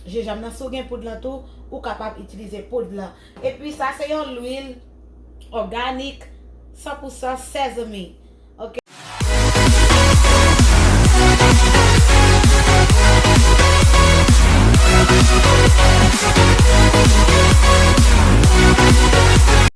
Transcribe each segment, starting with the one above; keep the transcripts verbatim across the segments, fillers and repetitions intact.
jenjanm nan. Si w gen poud lan tou, ou kapab itilize poud lan. Epi sa se yon lwil òganik, san pou san sesame. Ok.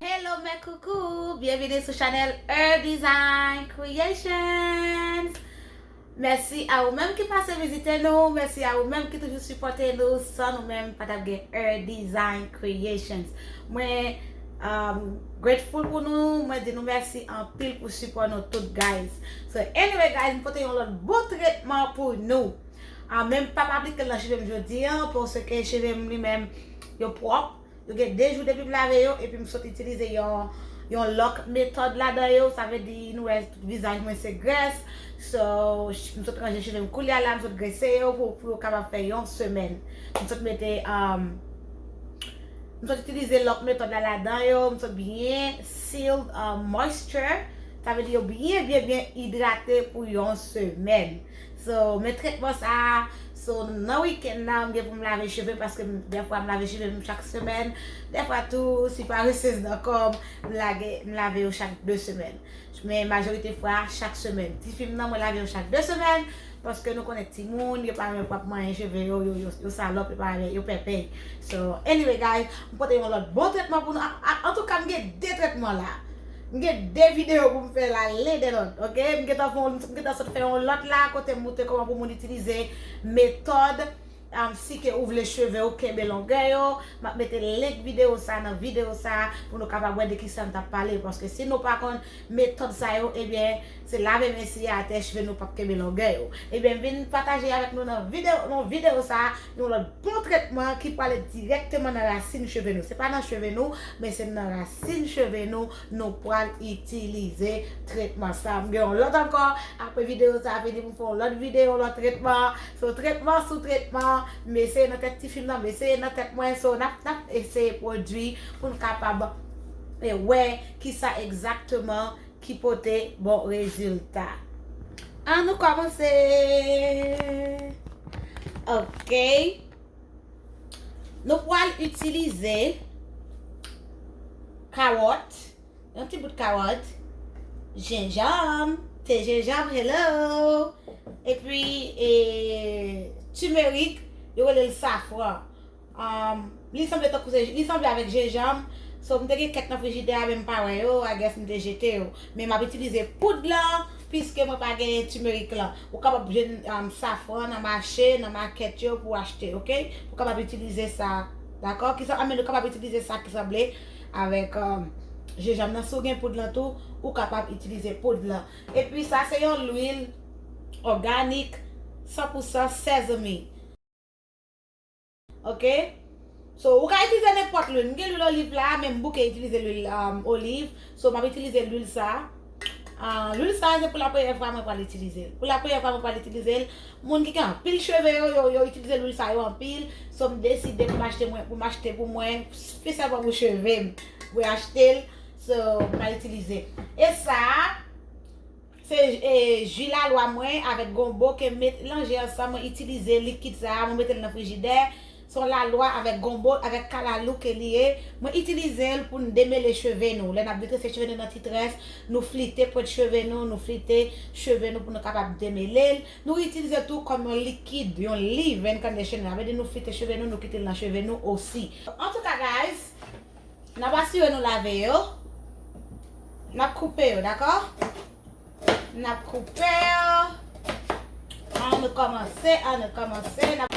Hello mes coucous, byenvini sou chanèl Her Design Creations. Mèsi a ou menm ki pase vizite nou, mèsi a ou menm ki toujou sipòte nou. San nou menm pa t ap gen Her Design Creations. Mwen um, grateful pou nou, mwen di nou mèsi anpil pou sipò nou tout, guys. So anyway guys, m pote yon lòt bon tretman pou nou. Ah, men m p ap aplike l nan cheve m jodi an, paske cheve m li menm yo pwòp. Yo gen de jou depi m lave yo, epi m sot itilize yon, yon lòk metòd ladan yo. Sa vle di nou wè tout vizaj mwen se grès. So, m sot ranje cheve m koulye a la, m sot grese yo pou, pou yo kapab fè yon semèn. M sot mete, um, m sot itilize lòk metòd la ladan yo, m sot byen sealed, um, moisture. Sa vle di yo byen, byen, byen idrate pou yon semèn. So, men tretman sa a, so, nan wikenn nan, m gen pou m lave cheve, paske m, dèfwa m lave cheve m chak semèn. Dèfwa tou, si parezez nan kò m, m lage, m lave yo chak de semèn. Men majorite fwa, chak semèn. Tifi m nan, mwen lave yo chak de semèn, paske nou konnen timoun, yo pa renmen pou ap manyen cheve yo, yo, yo, yo salòp, yo pa renmen, yo pèpèy. So, anyway, guys, m pote yon lòt bon tretman pou nou. A, a, antouka, m gen de tretman la. M gen de videyo pou m fè la, len de lòt, ok? M gentan fè yon, m gentan sot fè yon lòt la, kote m montre kòman pou moun itilize metòd, um, si ke ou vle cheve ou kenbe longè yo. M ap mete link videyo sa nan videyo sa pou nou kapab wè de kisa m t ap pale. Paske si nou pa konn metòd sa yo, ebyen, se lave men siye atè, cheve nou p ap kenbe longè yo. Ebyen, vin pataje avèk nou nan videyo, nan videyo sa, yon lòt bon tretman ki prale dirèkteman nan rasin cheve nou. Se pa nan cheve nou, men se nan rasin cheve nou, nou pral itilize tretman sa. M gen yon lòt ankò, apre videyo sa fini, pou m fè yon lòt videyo, yon lòt tretman. So, tretman sou tretman, m eseye nan tèt tifi m nan, m eseye nan tèt mwen. So, n ap, n ap eseye pwodui pou n kapab, e, wè kisa egzakteman ki pote bon rezilta. An nou kòmanse. Ok. Nou pral itilize kawòt, yon ti bout kawòt, jenjanm, te jenjanm, hello, epi, e, timerik, yo rele l safran. Um, li sanble tankou se, li sanble avèk jenjanm. So, m te gen kèk nan frijidè a, men m pa wè yo, I guess m te jete yo. Men m ap itilize poud lan, piske mwen pa gen timerik lan. Ou kapab jwenn, um, safran nan mache, nan makèt yo pou achte, ok? Ou kapab itilize sa, dakò? Ki sa, I mean, ou kapab itilize sa ki sanble avèk, um, jenjanm nan. Si w gen poud lan tou, ou kapab itilize poud lan. Epi sa se yon lwil òganik, san pou san sesame. Ok? So, ou ka itilize nenpòt lwil. M gen lwil oliv la, men m bouke itilize lwil, um, oliv. So, m ap itilize lwil sa. Ah, lwil sa, se pou lapremyè fwa mwen pral itilize l. Pou lapremyè fwa mwen pral itilize l. Moun ki gen anpil cheve yo, yo, yo itilize lwil sa yo anpil. So, m deside pou m achte mwen, pou m achte pou mwen, espesyalman pou cheve m. Mwen achte l, so, m pral itilize. E sa, se, e, ji lalwa mwen avèk gonbo ke m melanje ansanm, mwen itilize likid sa a, mwen mete l nan frijidè. Se yon lalwa avèk gonbo, avèk kalalou ke li ye. Mwen itilize l pou n demele cheve nou. Lè n ap detrese cheve nou nan ti très, nou flite pwent cheve nou, nou flite cheve nou pou nou kapab demele l. Nou itilize l tou kòm yon likid, yon leave-in conditioner. Sa vle di nou flite cheve nou, nou kite l nan cheve nou osi. Antouka, guys, n ap asire nou lave yo. N ap koupe yo, dakò? N ap koupe yo. Ann nou kòmanse, ann nou kòmanse. N ap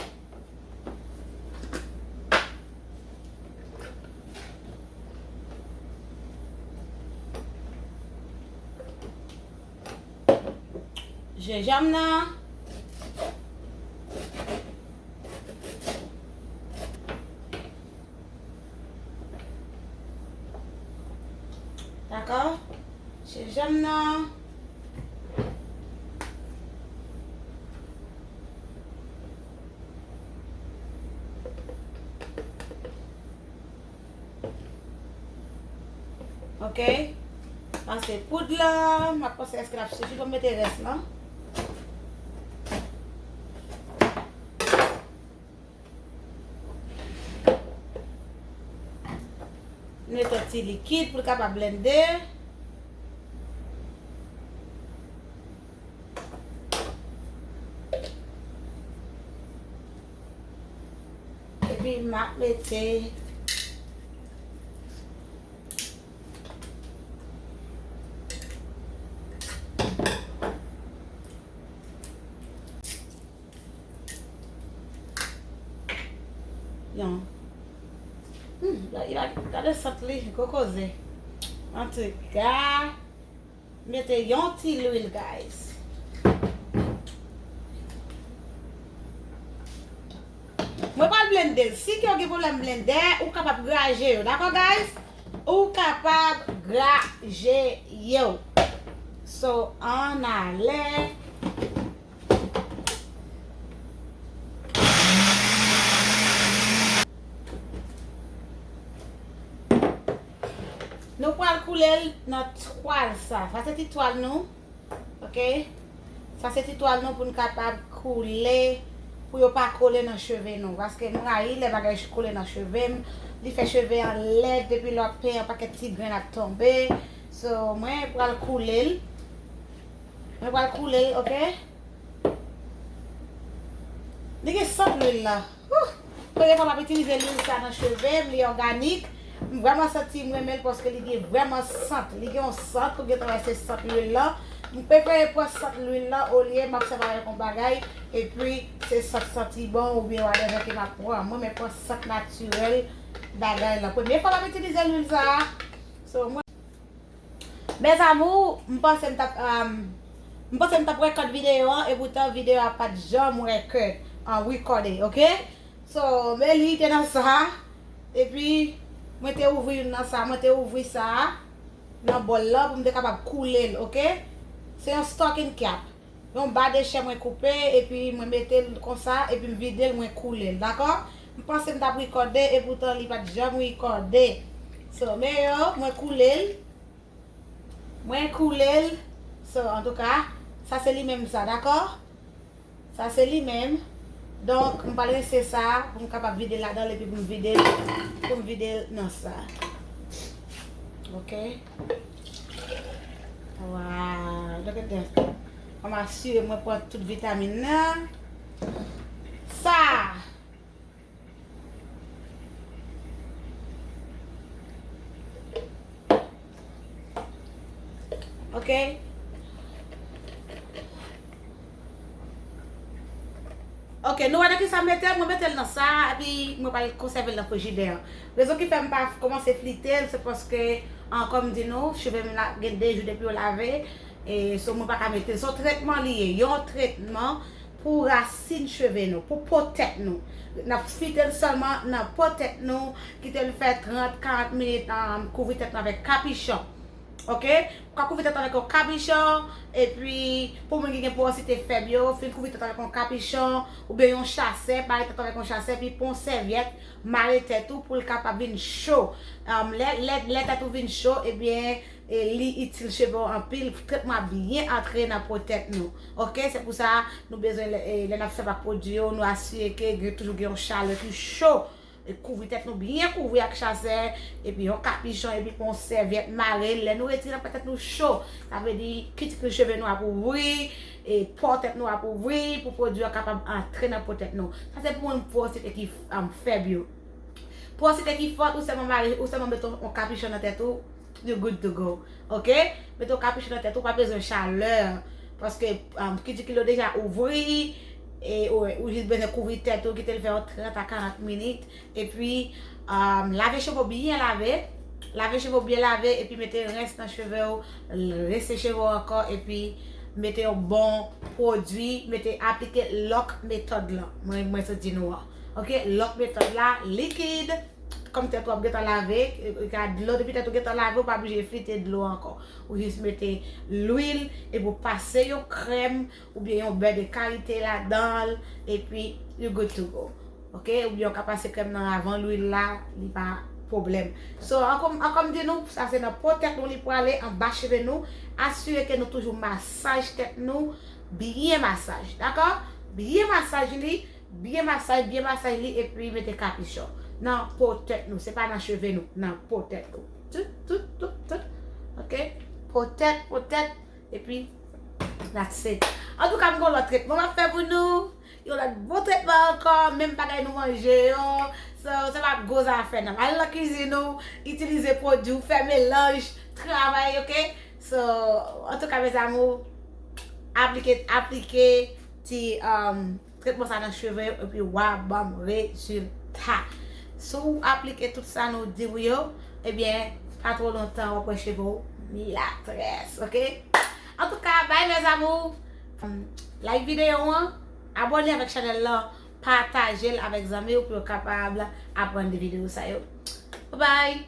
Jenjanm nan. Dakò? Jenjanm nan. Ok. Pase poud la. M ap panse èske l ap sifi pou m mete rès lan. Mete yon ti likid pou l kapab blende. Epi m ap mete yon. Hmm, la, la, gade sant li, gwo koze. Antouka, mete yon ti lwil, guys. Mwen pral blende l. Si ke w gen pwoblèm blendè, ou kapab graje yo, dakò, guys? Ou kapab graje yo. So, ann ale. Nou pral koule l nan twal sa. Sa se ti twal nou. Ok? Sa se ti twal nou pou n kapab koule, pou yo pa kole nan cheve nou. Paske m rayi lè bagay ch-, kole nan cheve m. Li fè cheve an lèd, depi lè w ap penyen, yon pakèt ti grenn ap tonbe. So, mwen pral koule l. Mwen pral koule l, ok? Li gen sant lwil la. Huh! Premye fwa m ap itilize lwil sa nan cheve m, li òganik. M vrèman santi m renmen l paske li gen vrèman sant. Li gen yon sant, ou gentan wè se sant lwil la. M prefere pran sant lwil la olye m ap sèvi avèk yon bagay, epi se sant santi bon oubyen whatever ke m ap pran. Mwen, mwen pran sant natirèl bagay la. Premye fwa m ap itilize lwil sa a. So, mwen Mes amours, m panse m t ap, um, m panse m t ap record videyo an, epoutan videyo a pa t janm record, an recorded, ok? So, men li te nan sa, epi mwen te ouvri youn nan sa, mwen te ouvri sa a nan bòl la pou m te kapab koule l, ok? Se yon stocking cap. Yon ba de chè mwen koupe, epi mwen mete l konsa, epi m vide l, mwen koule l, dakò? M panse m t ap recorded, epoutan li pa t janm recorded. So, men yo, mwen koule l. Mwen koule l. So, antouka, sa se li menm sa, dakò? Sa se li menm. Donk, m pral rense sa pou m kapab vide l ladan l, epi pou m vide l, pou m vide l nan sa. Ok. Wow, look at that. Fò m asire mwen pran tout vitamin nan. Sa. Ok. Ok, nou wè nan ki sa m mete l? Mwen mete l nan sa, epi mwen pral konsève l nan frijidè. Rezon ki fè m pa kòmanse flite l, se paske, an, kòm m di nou, cheve m la gen de jou depi yo lave, e, so mwen pa ka mete l. Se yon tretman li ye, yon tretman pou rasin cheve nou, pou po tèt nou. N ap flite l sèlman nan po tèt nou, kite l fè trant, karant minit, um, kouvri tèt nou avèk kapichon. Ok? Ou ka kouvri tèt ou avèk yon kapichon, epi pou moun ki gen porosite fèb yo, fin kouvri tèt ou avèk yon kapichon, oubyen yon chasè, mare tèt ou avèk yon chasè, epi pran yon sèvyèt, mare tèt ou pou l kapab vin cho. Um, lè, lè, lè tèt ou vin cho, ebyen, e li itil cheve w anpil, tretman ap byen antre nan po tèt nou. Ok, se pou sa nou bezwen, lè, e, lè n ap sèvi ak pwodui yo, nou asire ke gen, toujou gen yon chalè ki cho. E kouvri tèt nou byen kouvri ak chasè, epi yon kapichon, epi pran yon sèvyèt mare l. Lè nou retire l, tèt nou cho. Sa vle di, kitikil cheve nou ap ouvri, e po tèt nou ap ouvri, pou pwodui an kapab antre nan po tèt nou. Sa se pou moun porosite ki, um, fèb yo. Porosite ki fò, ou sèlman mare, ou sèlman mete yon kapichon nan tèt ou, you good to go. Ok? Mete yon kapichon nan tèt ou, pa bezwen chalè. Paske, um, kitikil yo deja ouvri, e ou, ou jis bezwen kouvri tèt ou, kite l fè yon trant a karant minit. Epi, um, lave cheve w byen lave. Lave cheve w byen lave, epi mete rens nan cheve w, rense cheve w ankò, epi mete yon bon pwodui, mete aplike Lòk metòd lan. Mwen, mwen sot di nou an. Ok, Lòk metòd la, likid. Kòm tèt ou ap gentan lave, e, e, ka dlo, depi tèt ou gentan lave, ou pa blije flite dlo ankò. Ou jis mete lwil, epi ou pase yon krèm, oubyen yon bè de karite ladan l, epi you good to go. Ok? Oubyen ou ka pase krèm nan avan lwil la, li pa pwoblèm. So, ankò, ankò m di nou, sa se nan po tèt nou li prale, anba cheve nou. Asire ke nou toujou masaj tèt nou, byen masaj, dakò? Byen masaj li, byen masaj, byen masaj li, epi mete kapichon. nan po tèt nou, se pa nan cheve nou, nan po tèt nou. Tout, tout, tout, tout. Ok? Po tèt, po tèt, epi that's it. Antouka, m gon lòt tretman m ap fè pou nou. Yon lòt bon tretman ankò, menm bagay nou manje yo. So, se pa gwo zafè non. Al nan kizin ou, itilize pwodui ou, fè melanj, travay, ok? So, antouka, mes amours, aplike, aplike ti, um, tretman sa nan cheve yo, epi w a ban m rezilta. Si w aplike tout sa nou di w yo, ebyen, pa twò lontan, w ap wè cheve w milatrès, ok? Antouka, bye, mes amours. Um, like videyo an, abòne avèk chanèl lan, pataje l avèk zanmi w pou yo kapab aprann de videyo sa yo. Bye bye!